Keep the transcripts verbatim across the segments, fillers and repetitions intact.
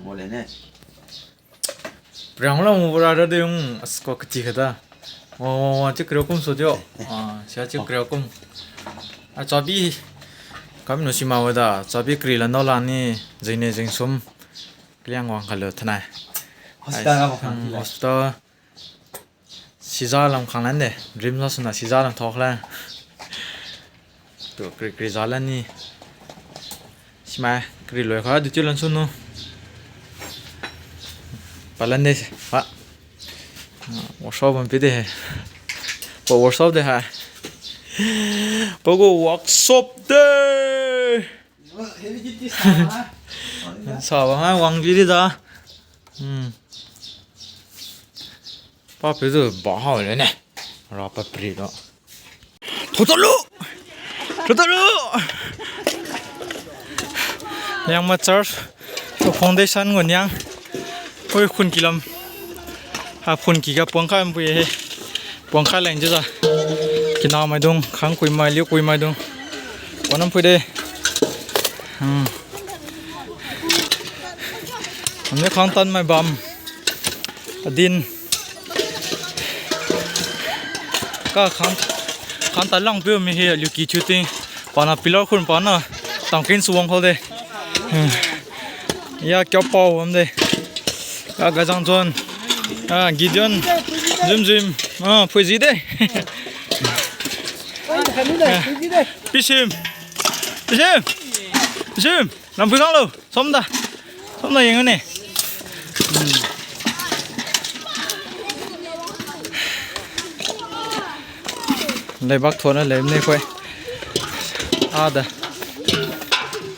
Mo le ne. Priang la mo bura ra de yung asko kati khada. Wa, wa, wa, chiu kariu kum su tiu. Ah, sia chiu kariu kum. A chabi. Kamnu sima wada. Chabi kari la nao la ni. Jing ne jing sum. Kaliang wang khalo thanai. Hospital ga wang khang, hmm, hospital. Siza lam khang lan de. Dream la suna siza lam thok la. Tu kri kri za lan ni. Simai, kri loi kha, duty lan sunu. Palan de, pa. Workshop bam pi de. Pa workshop de hai. Pa gu workshop de. Sa ba ha, wang pi de da. Hmm. Pa pi du ba ha le ne. Ra pa pri do. Thotolu! Thotolu! Liangmai Church foundation gu niang. Oi, khun kilam. Ha, phun kiga puang khai mpui he. Puang khai leng jiu za. Kina maidung, khang kui mai, liu kui maidung. Wanam pui de. Hmm. Amne khang tan mai bam. Adin. Ka khang, khang ta lang piu mi hi liu ki thiu ting. Pana pillar khun pana tangkin suwang khau de. Hmm. Ya kya pao am de. Ya gajang zon. Ah, Gideon. Zim zim. Ah, phuizi de. Pisim. Pisim. Pisim. Lampu sang lo. Somda. Somda yeng ne. Hmm. Leibak thona lem ne khoi. Ada.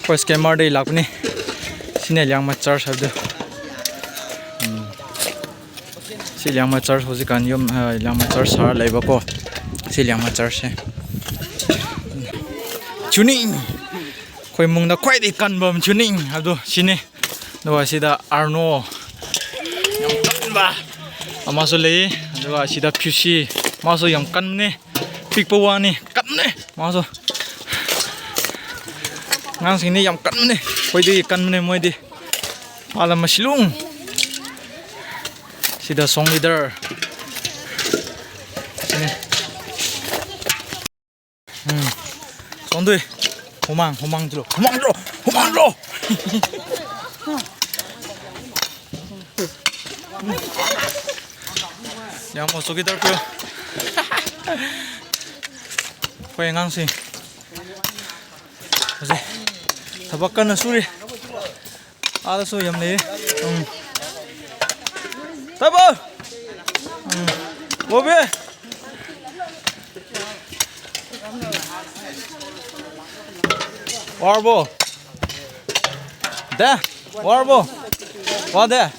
Khoi scammer de lak ne. Sine Liangmai Church haidu. Hmm. Si Liangmai Church haujikan yum, ah, Liangmai Church sar leiba ko. Si Liangmai Church se. Tuning. Khoi mungda khoi di kan bam tuning. Adu sini. Dua sida Arno. Yam kan ba. Amasu lei. Dua sida Pusi. Masu yam kan ne. Pikpa wani, kan ne, masu. Ngangsing ni yam kan ne, khoi di kan ne, moi di. Malam masilung. Sida song leader. Sini. Hmm. Song dui. Humang, humang dulu. Humang dulu. Humang dulu. Yang mo suki dar pyo. Khoi ngangsing. Ose. Thabak kanna suri. Ada su yam le. Hmm. Tabo. Hmm. Bobe. Warbo. Da. Warbo. Wade.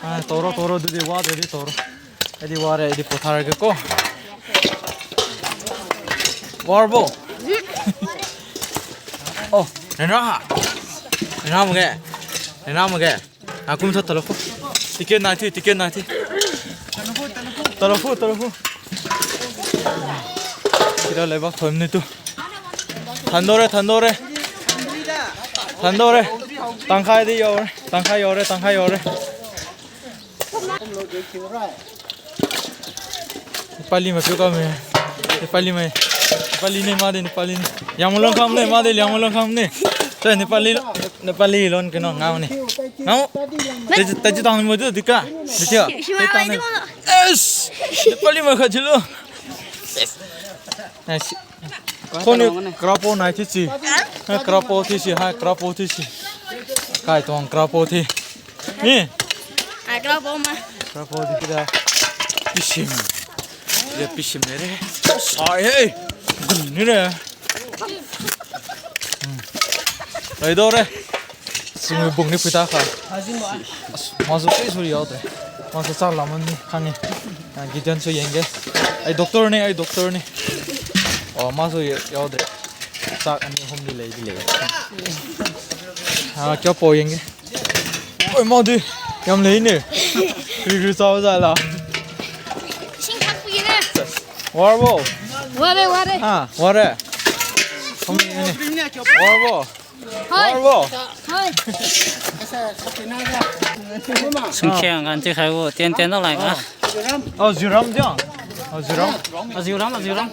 Ah, toro, toro, dudi, wade, di toro. Edi ware, edi pothar ge ko. Warbo. Oh, nena ha. Nena mage. Nena mage. Akum sa talo ko. Ticket nai thi, ticket nai thi. Talo ko, talo ko. Kira leibak thoim ni tu. Thandore, thandore. Thandore. Tangkhai di yore. Tangkhai yore, tangkhai yore. Nepali mai piu kame. Nepali mai. Nepali ne, made Nepali ne. Yang malong kam ne, made yang malong kam ne. Te Nepali, Nepali lon keno ngao ne. Ngao. Te, te ji tang ni mo tu dika. Dika. Te tang ne. Yes. Nepali mai kha jilo. Nice. Khoni krapo nai thi si. Ha, krapo thi si, ha, krapo thi si. Kai tong krapo thi. Ni. Ai, krapo ma. Krapo thi kida. Pisim. Ya pisim ne re. Sai he. Gun ni re. Hmm. Ai do re. Singwi bung ni phuita kha. As, masu kei suri yao de. Masu chak lam ni khang ni. Ah, Gideon su yeng ge. Ai doctor ni, ai doctor ni. Oh, masu yao de. Chak ani hom di lei di lei. Ah, kya po yeng ge. Oi, ma di. Yam lei ni. Ri ri chao za la. Sing khak pui ne. Warbo. Ware, ware. Ah, ware. Hom ni. Warbo. Hoi. Warbo. Hoi. Sungkhiang gan ti khai gu, tian tian dao lai ga. Oh, Ziuram dia. Oh, Ziuram. Ah, Ziuram, ah, Ziuram.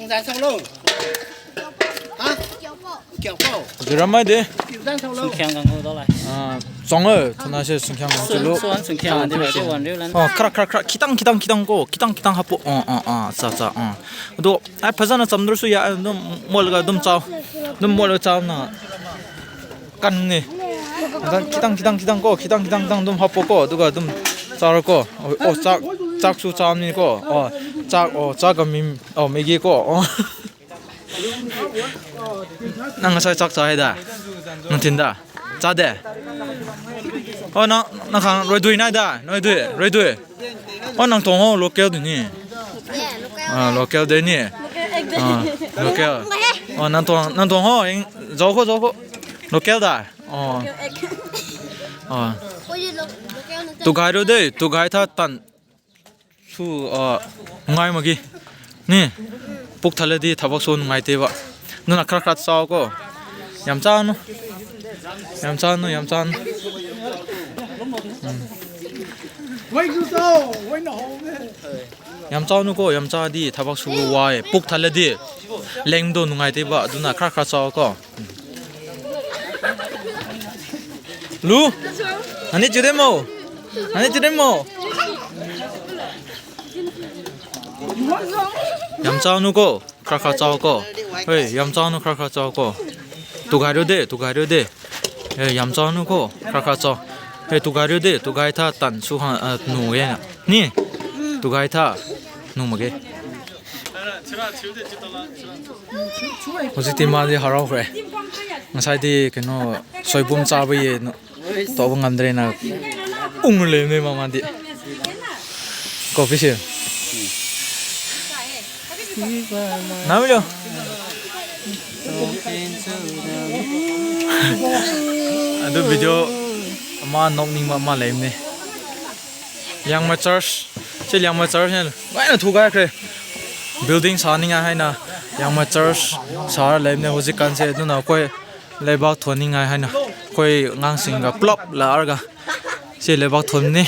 Ziuram mai de. Sungkhiang gan gu dao lai. Ah, zong e, thana se Sungkhiang gan Sun, chulu. Sun, Sungkhiang gan di lai, di wan riu lan. Oh, krak, krak, krak, khitang, khitang, khitang ko, khitang, khitang hapu. Oh, oh, oh, cha, cha, oh. Ado, ai, phajana chamdra su ya, dum mol ga, dum chao. Dum mol ga chao na. Kan ni. Kan khitang, khitang, khitang ko, khitang, khitang, khitang dum hapo ko, aduga dum chara ko. Oh, oh, chak, chak su cham ni ko. Oh, chak, oh, chak ga mi, oh, Maggi ko. Oh. Nang ngasai chak cha hai da? Nang thin da? Cha de? Oh, nang, nang khang roidui nai da? Roidui, roidui. Oh, nang tuang ho local di ni. Ah, local de ni. Ah, local. Oh, nang tuang, nang tuang ho, ing, zao ko, zao ko. Local da? Oh. Oh. Tukhai ro de, tukhai tha tan. Su, ah, ngai magi. Ni, puk thaladi thabak su nungai teba. Nuna khat khat chao ko. Yam chanu. Yam chanu, yam chanu. Hmm. Yam chanu ko, yam chadi thabak su wai. Puk thaladi. Lengdu nungai teba, aduna khat khat chao ko. Lu? Ani chiu de mo? Ani chiu de mo? Yam chanu ko, khat khat chao ko. Hei, yam chanu khat khat chao ko. Tukhai ro de, tukhai ro de. Hei, yam chanu ko, khat khat chao. Hei, tukhai ro de, tukhai tha tan su ha, ah, nu ye na. Ni? Tukhai tha nu makge. Hujikti madi harao khre. Ngasai di keno soibum chabo ye no. Tao ngamdre na ung le me mama di. Coffee se. Nami lo. Adu video ama nokning ma ma lem ne. Liangmai church, si Liangmai church ne, loina thuga khre. Building saninga haina, Liangmai church sara lem ne, hujik kan se, duna koi, leibak thoninga haina, koi ngangsing ga plop la arga. Si leibak thon ni,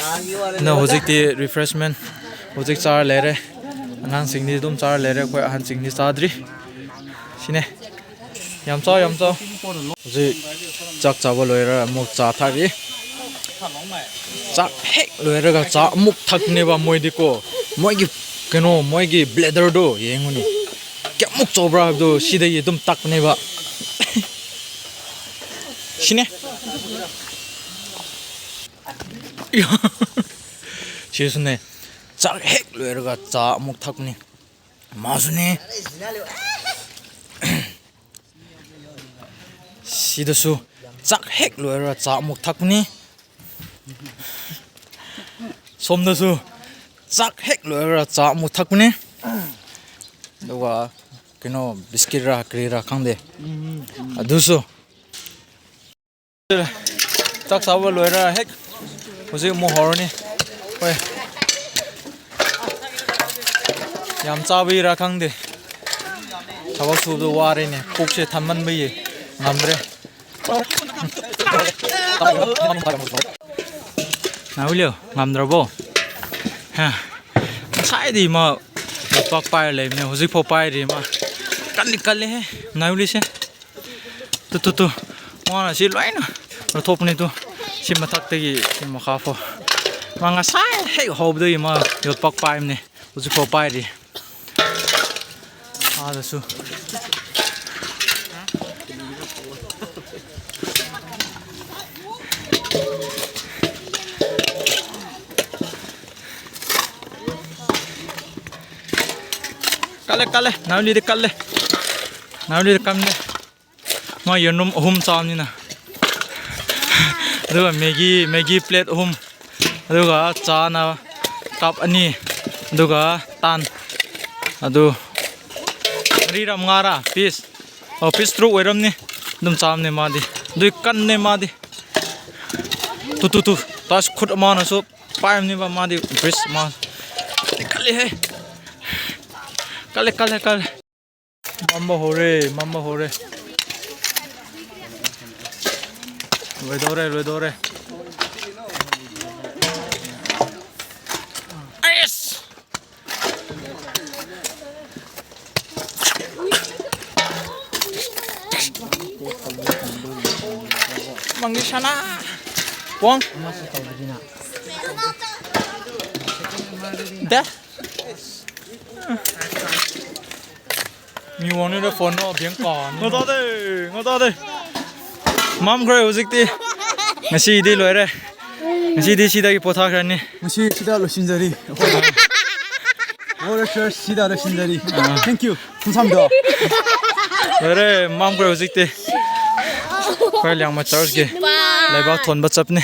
na hujik ti refreshment, hujik chara lere, ngangsing ni dum chara lere, koi ahansing ni chadri. Sine. Yamchao, yamchao. Hujik chak chabo loira amuk cha thakri. Chak hek loiraga cha amuk thak neba moi di ko. Moi gi keno, moi gi bladder do, yeng uni. Kayamuk chaobra do, sida ye dum tak neba. Sine. Sisune. Chak hek loiraga cha amuk thak ni. Masune. Sidasu chak hek loira cha amuk thak ni. Somdasu chak hek loira cha amuk thak ni. Aduga kino biscuit ra kri ra khangde. Adusu. Chak chabo loira hek. Hujik mu hor ni. Oi. Yamchabo ira khangde. Thabak subo ware ne. Pukse thanman baye. Ngamre. Nai ulio, ngamdrabo. Ha. Saidi ma. Pak pai le ne. Hujik pho pai ri ma. Kali kali he. Nai uli se. Tu, tu, tu. Mana si loina. Rathop ni tu. Si mathak tagi, si makha pho. Manga sai hek hobdagi ma yotpak pai mne. Hujik pho pai ri. Ada su. Kale, kale. Nauli de kale. Nauli de kamle. Ma yenrum ahum cham nina. Aduga Maggi, Maggi plate ahum. Aduga chana cup ani. Aduga tan. Adu. Mari ra manga ra, piece. Oh, piece truk oiram ni. Dum cham ni madi. Dui kan ni madi. Tu, tu, tu. Tas khut mana so. Paim ni ba madi. Piece ma. Kali he. Kali, kali, kali. Mamba hore, mamba hore. Loidore, loidore. Ang di sana. Wang. Da. Mi wang ni da phone no biang ka ni. Ngao tade, ngao tade. Mamkhai hujikti. Ngasidi loire. Ngasidi sidagi pothakhani. Ngasi sida losinjari. Our church sida losinjari. Thank you. Khumsamdo. Loire, mamkhai hujikti. Khoi Liangmai church gi. Leiba thonba chapne.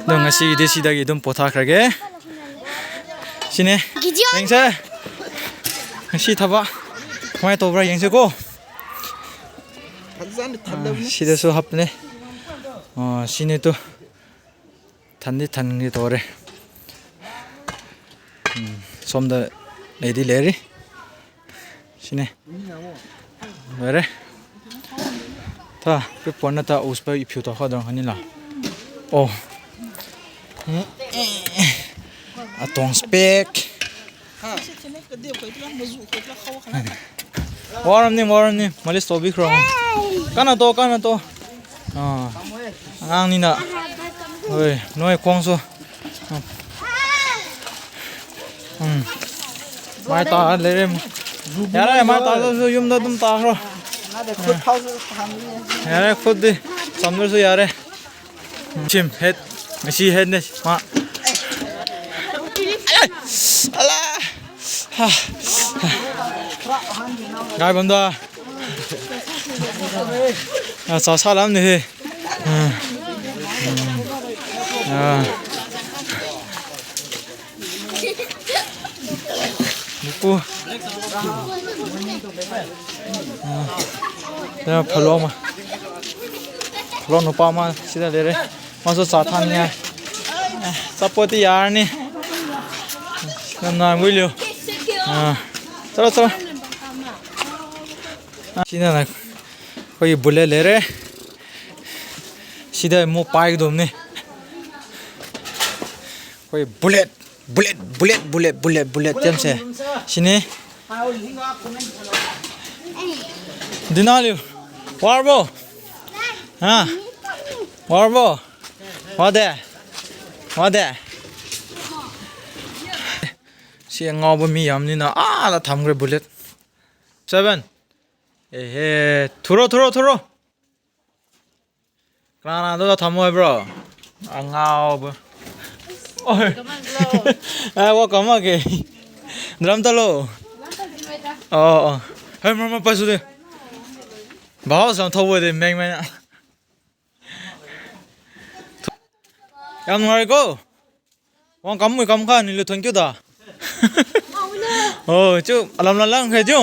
Dung ngasidi sidagi dum pothakhage. Sine. Gideon. Yengse. Ngasi thaba. Kmai tobra yengse ko. Fazana thanlou ne. Ah, sidasu hapne. Ah, sine tu. Thandi thangi tore. Hmm, somda leidi leri. Sine. Loire. Ta, pe pon na ta us pa iphiu ta kha dong hani la. Oh. Atong spek. Waram ni, waram ni, malis to bikro. Kana to, kana to. Ah. Angang ni na. Oi, noi khongsu. Hmm. Mai ta lere. Yare, mai ta su yumda dum ta kro. Yare, khut di. Samdar su yare. Chim, head. Masi head ne. Ma. Ala. Gai bamda. Ah, sa sa lam ni he. Ah. Ah. Buku. Ah. Ya, phalong ma. Phalong nupa ma, sida lere. Masu sa than niya. Support ti yar ni. Nam na wilo. Ah. Chalo, chalo. Sida na. Khoi bullet lere. Sida mo pai dum ni. Khoi bullet. Bullet, bullet, bullet, bullet, bullet, tiamse. Sini. Dinaliu. Warbo. Ha. Warbo. Wade. Wade. Si ngaobo mi yam nina. Ah, la thamkre bullet. Seven. Ehe. Thuro, thuro, thuro. Kanana do thamoi bro. Angao bo. Oi. Ah, wa kama ke. Drum talo. Oh, oh. Hai, mama pasu de. Bahao sang thaobo de meng meng. Yam ngai ko. Wang kam mui kam kha ni lu thon kiu da. Oh, chu alam la lang khai chu.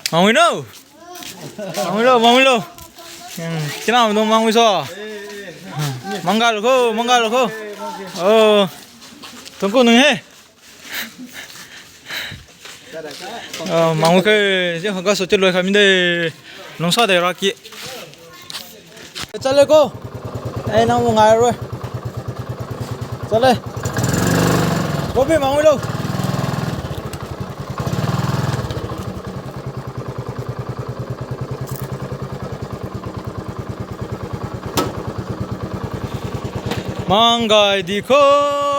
Mangwi no. Mangwi lo, mangwi lo. Hmm, kina dong mangwi so. Mangga lo ko, mangga lo ko. Oh. Thon ko nung he. Ah, mangwi khe, je kha ga so che loi kha mide. Lungsa de ra ki. Chale ko. Eh, nang mo ngai roi. Chale. Kopi mangwi lo. Manggai di ko.